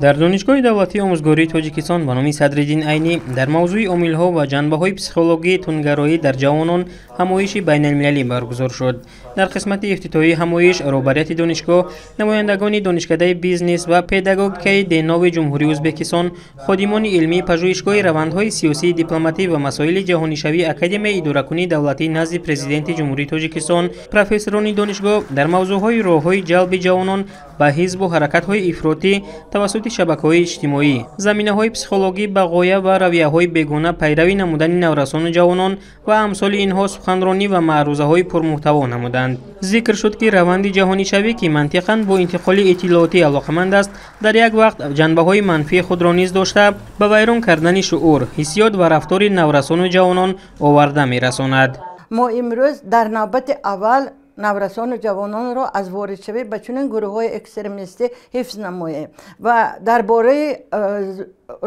Дар Донишгоҳи давлатии омӯзгории Тоҷикистон ба номи Садриддин Айнӣ дар мавзӯи омилҳо ва ҷанбаҳои психологии тундгароӣ дар ҷавонон ҳамоиши байналмилалӣ баргузор шуд. Дар қисмати ифтитоҳии ҳамоиш роҳбарияти донишгоҳ, намояндагони донишкадаи бизнес ва педагогикаи Денови Ҷумҳурии Ӯзбекистон, ходимони илмии пажӯҳишгоҳи равандҳои сиёсии дипломатӣ ва масоили ҷаҳонишавии Академияи идоракунии давлатӣ назди Президенти Ҷумҳурии Тоҷикистон, профессорони донишгоҳ дар мавзӯъҳои роҳҳои ҷалби ҷавонон ба ҳизбу ҳаракатҳои ифротӣ тавассути шабакаҳои иҷтимоӣ, заминаҳои психологӣ ба ғоя ва равияҳои бегона пайравӣ намудани наврасону ҷавонон ва амсоли инҳо суханронӣ ва маърузаҳои пурмуҳтаво намуданд. Зикр шуд, ки раванди ҷаҳонишавӣ, ки мантиқан бо интиқоли иттилоотӣ алоқаманд аст, дар як вақт ҷанбаҳои манфии худро низ дошта, ба вайрон кардани шуъур, ҳиссиёт ва рафтори наврасону ҷавонон оварда мерасонад. Мо имрӯз дар навбати аввал наврасону ҷавононро аз воридшавӣ ба чунин гурӯҳҳои экстремистӣ ҳифз намоем ва дар бораи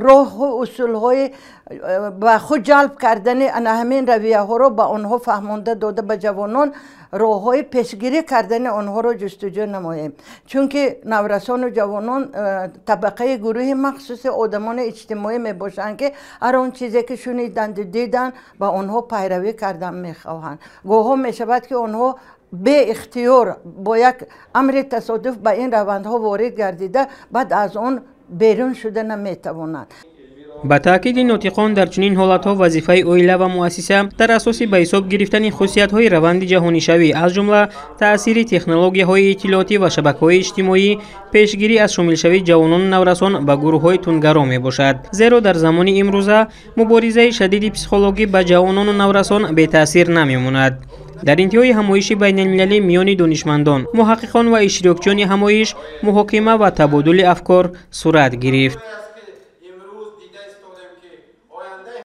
роҳу усулҳои ба худ ҷалб кардани ана ҳамин равияҳоро ба онҳо фаҳмонда дода, ба ҷавонон роҳҳои пешгирӣ кардани онҳоро ҷустуҷӯ намоем, чунки наврасону ҷавонон табақаи гурӯҳи махсуси одамони иҷтимоӣ мебошанд, ки ҳар он чизе ки шуниданду диданд, ба онҳо пайравӣ кардан мехоҳанд. Гоҳҳо мешавад, ки онҳо беихтиёр бо як амри тасодуф ба ин равандҳо ворид гардида, баъд аз он берун шуда наметавонанд. Ба таъкиди нотиқон, дар чунин ҳолатҳо вазифаи оила ва муассиса дар асоси ба ҳисоб гирифтани хусусиятҳои раванди ҷаҳонишавӣ, аз ҷумла таъсири технологияҳои иттилоотӣ ва шабакаҳои иҷтимоӣ, пешгирӣ аз шомилшавии ҷавонону наврасон ба гурӯҳҳои тундгаро мебошад. Зеро дар замони имрӯза муборизаи шадиди психологӣ ба ҷавонону наврасон бетаъсир намемонад. Дар интиҳои ҳамоиши байналмилалӣ миёни донишмандон, муҳаққиқон ва иштирокчиёни ҳамоиш муҳокима ва табодули афкор сурат гирифт.